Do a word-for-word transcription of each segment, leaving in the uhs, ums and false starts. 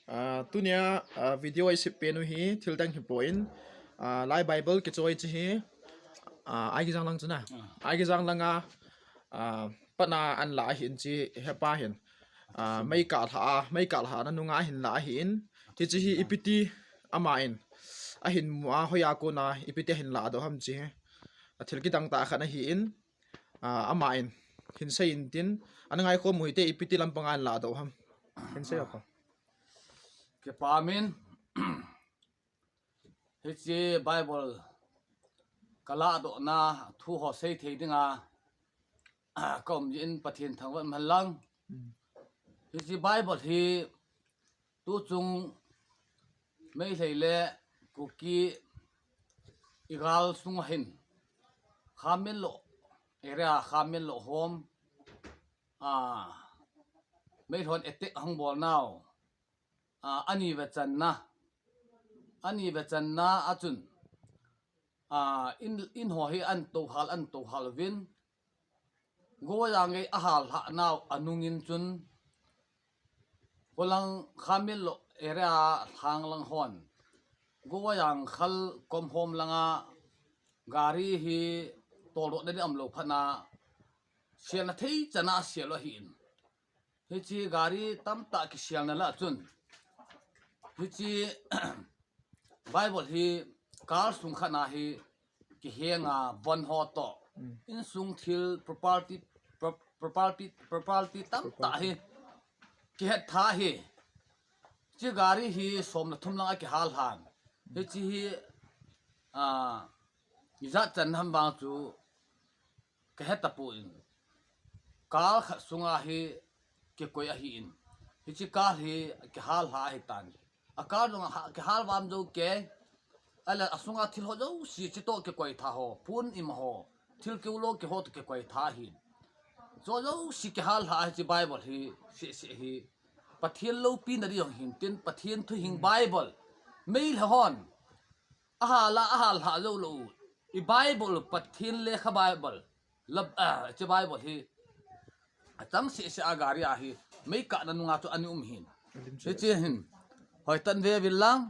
Ah, tunia, ah, video a i sep pen u hi thil dang hi poi. Ah, Lai Bible kichoi chu hi, ah, Aigijang lang chu na. Ah. Aigijang langa, ah, patna ahin la ahin chi hepa hin. Ah, meikah lha a, meikah lha na nunga ahin la ahin. Hichi hi ipiti ama in ahin mu a, hoiya kona ipiti ahin ladoh ham chi hi. A thil kidang tah khat ahin. Ah, ama in hin seiyin tin, ana ngaikhom u hite, ipiti lampanga ahin ladoh ham. Hin sei o ko. Kipa min. Hichi Bible ka ladohna thu ho seithei dinga ka um jeh in Pathen thangvah in umhen lang. Hmm. Hichi Bible hi tuchung Meitei le Kuki i gal sunga hin Khamello area, Khamello home, ah, Meiteihon attack ahung bol nau, ah, ani ve channa, ani ve channa a chun, ah, in, in ho hi ahin tohal, ahin tohal uvin, Govajang gei ahal lhah nau anung in chun, Kolang Khamello area lhang lang hon, Govajang khal kom hom langa gari hi toldoh na ding umlou phat na, selna thei chan a sel u ahin. Hichi gari tamtah kiselna lah chun, hichi Bible hi car sung khat na hi kihenga von ho toh, mm, insung thil property, pro-, property, property tamtah hi kihet tha hi. Chi gari hi som le thum lang a kihal lhan. Hichi hi, ah, ijat chan ham vang chu ka he tapon, car khat sunga hi kikoi ahin, hichi car hi kihal lha ahitan. A car jong a ha-, kihal vam jou kei, ahile asunga thil ho jouse, chi toh kikoi tha ho, pon ima ho, thil kiu lou kiho toh kikoi tha ahin. Chu jouse kihal lha hichi Bible hi, seh seh hi, Pathen loupina ding jong hin tin, Pathen thuhing Bible, Meitei hon ahal a, ahal lha jou lou u, i Bible, Pathen lekha Bible, la, ah, chi Bible hi achang seh seh a gari a hi meikah na nunga chu ana um hin. Alim chu. Hichi hin hoitah in ve uvin lang,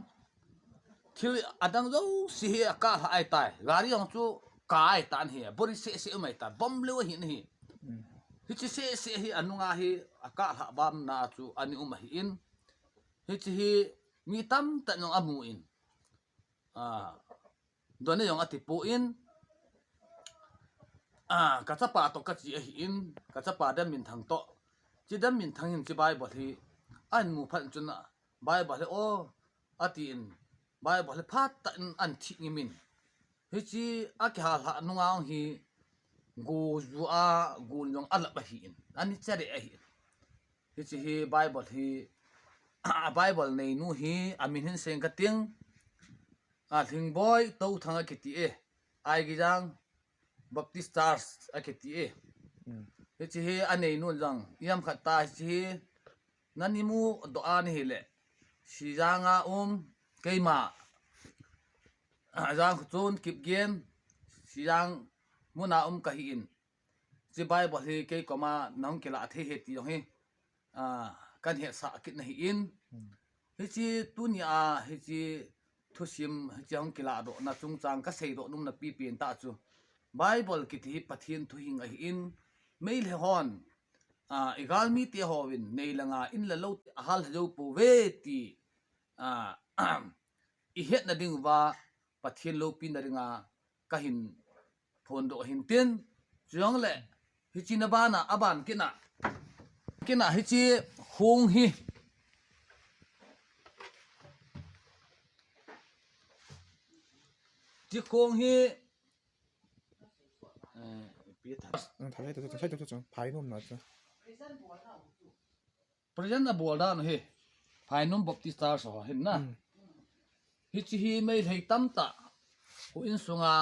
thil adang jouse hi akah lha ahitai. Gari jong chu kah ahitan hi, bori seh seh um ahitai, bomb lou ahin hi. Mm. Hichi seh seh hi anunga hi akah lha bamna chu ana um ahin. Hichi hi mi tamtah in jong amun, ah, dona jong ati pon, ah, ka chapa toh kache ahin, ka chapa Damminthang toh. Chi Damminthang hin chi Bible hi ahin mu phat chun, Bible hi o, atin, Bible hi phatah in ahin thih ngimin. Hichi akihal lha nunga hi go ju a, gun jong alap ahin, ana chere ahin. Hichi hi Bible hi, a Bible neinu hi amin hin seng kating, a Lhingboi Touthang akiti e, Aigijang Baptist Church akiti e. Hmm. Hichi hi aneinu jong, iam khat ta hichi hi, nani mudoh a nahi le, Sijang a um, keima, ah, Jangkhochun Kipgen, Sijang muna um kahin. Chi Bible hi kei koma nahung kilah thei e ti jong hi, ah, kahin hetsah kit nahin. Hmm. Hichi tunia, hichi thusim, hichi hung kiladohna chungchang kaseidoh nom napi pen tah chu, Bible kiti hi Pathen thuhing ahin, Meitei hon, ah, i galmite hon, nei langa in le lou ahal jou pouve ti, ah, i hetna diuva, Pathen loupina dinga kahin phondoh ahin tin, chujongle, hichi na bana, aban kit na, kit na hichi khong hi, chi khong hi, eh, pi tha. Ang thalai tu, tu, tu, tu, tu, phai nom na chu. Present abol dan u hi, Phainom Baptist Church ho hin na. Hmm. Hichi hi Meitei tamtah u insunga,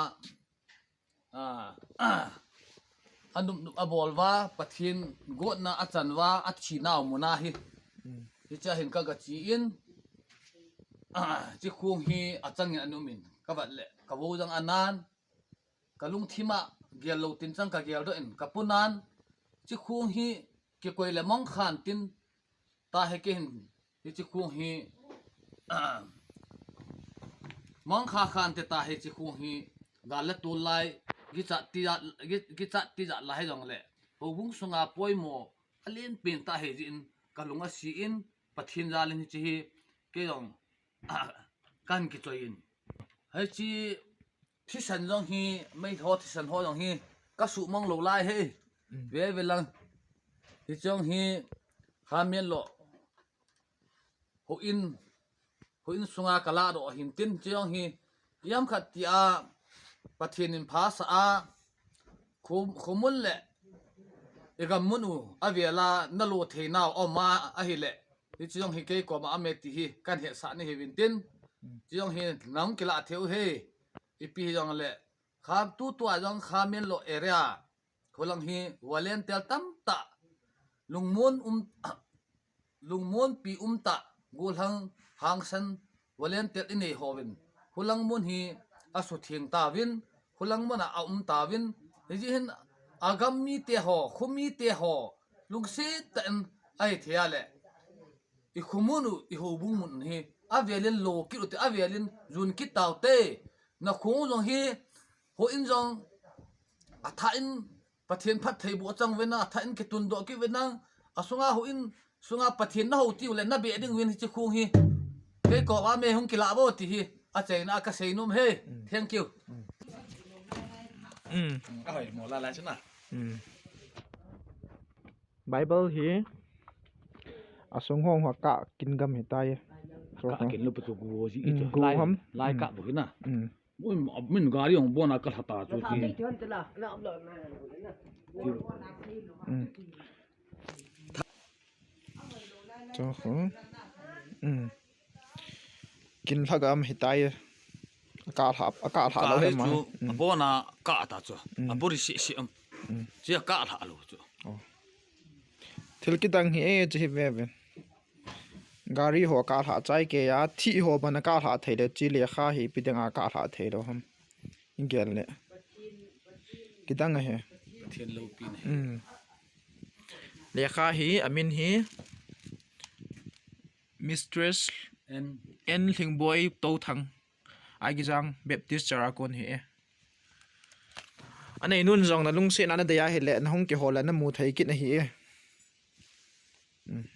ah, ah, anop nop abol uva, Pathen gotna achan uva, athi nau muna hi. Hmm. Hichea hin ka, kache in, ah, chi khong hi achangin ana um in, kavet le, ka vo jong anan, ka lungthim a gel lou tin chang ka geldoh in, ka punan, chi khong hi kikoi le mong khan tin, tahi kei hin Hiche khong hi, mangkha khan te ta hiche khong hi, gal le tol lai, kichat tijat, ki, kichat tijat lai jongle, houbung sunga poimo alen pen ta hi jin, kalung asi in, Pathen jal in hiche hi, kei jong, kan kichoi in. Hiche thisan jong hi, mei ho thisan ho jong hi, kasuh mang lou lai hi. Mm. Ve ve lang. Hiche jong hi, Khamenlok houin, houin sunga kala doh ahin tin, hiche jong hi, iam khat tia, Pathen in phasah a, khum, khumun le, igam mun u, avela, nalo thei nau, aum a, ahile. Hiche jong hi kei koma aume ti hi, kan hetsah nahi uvin tin. Hiche jong hi, nahung kilah thei u hi, ipi hijongle. Kha tutua jong Khamenlok area. Khulang hi volunteer tamtah. Lungmon um, lungmonpi umtah. Gollhang hangsan volunteer inei hovin. Khulang mun hi asutheng tauvin. Khulang mun a aum tauvin. Hijeh hin agam mite ho, khomite ho. Lungset tah in ahi thei a le. Ikhomun u, ihoubung mun hi, avelin lo kit ute, avelin jun kit taute. Nakhong jong hi, houin jong, athah in Pathen phattheiboh chang uvin lang, athah in kitundoh kit uvin lang, asunga houin, sunga Pathen nahou tiu le, nabeh ding uvin hiche khong hi. Kei koma aume hung kilah vo ti hi, achaina a kasei nom e. Mm. Thank you. Mm. Ahoi, mo la la chuna. Mm. Bible hi asung hong ha ka kin gam hitai. So, ka kin lo pu tu gu ji i tu. Mm, gu lai, ham. Lai ka bu hina. Mm. Mun, mun gari hong bona ka lhata chu ti. Mm. Cho ho. Mm. Kin lha gam hitai. Ka lha, ka lha lo. Ka he ma chu, mm, abona ka ta chu. Mm. Abori si si am. Mm. Chia ka lha lo chu. Oh. Thil kidang hi e, chi hi ve ve. Gari ho ka lha chai kei a, thi ho bana ka lha thei le, chi lekha hi ipi dinga ka lha thei lo ham. I gel le. Kidang ahi. Pathen lopi ne. Mm. Lekha hi, amin hi Mistress N. N Lhingboi Touthang. Aigijang Baptist Cherrakon hi e. Anei nun jong nalungsetna nadei ahile, nahung kihol le namu thei kit ahi e. Mm.